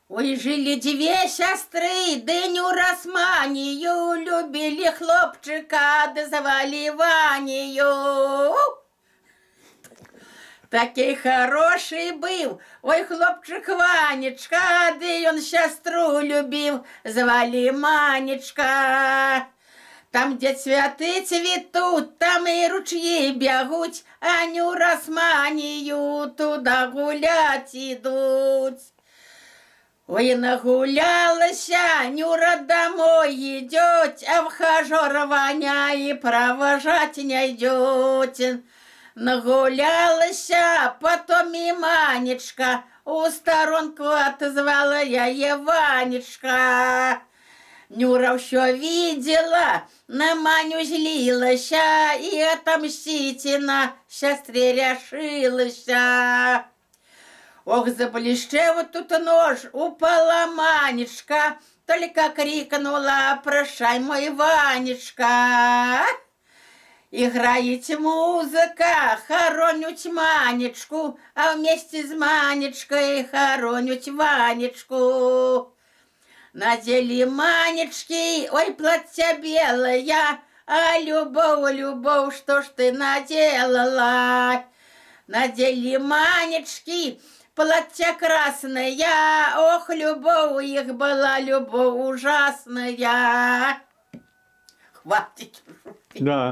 Ой, жили две сестры, да Нюра с Манею, любили хлопчика, да звали Ванею. Такий хороший был, ой, хлопчик Ванечка, да и он сестру любил, звали Манечка. Там, где цветы цветут, там и ручьи бегут, а Нюра с Манею туда гулять идут. Ой, нагулялася, Нюра домой идет, а вхажор Ваня и провожать не идет. Нагулялася, потом и Манечка, у сторонку отозвала я е Ванечка. Нюра все видела, на Маню злилася и отомстить на сестре решилася. Ох, заблещел тут нож, упала Манечка, только крикнула: «Прощай, мой Ванечка». Играет музыка, хоронють Манечку, а вместе с Манечкой хоронють Ванечку. Надели Манечки, ой, платье белое, а любовь, любовь, что ж ты наделала? Надели Манечки платья красное, ох, любовь их была, любовь ужасная. Хватит. Да.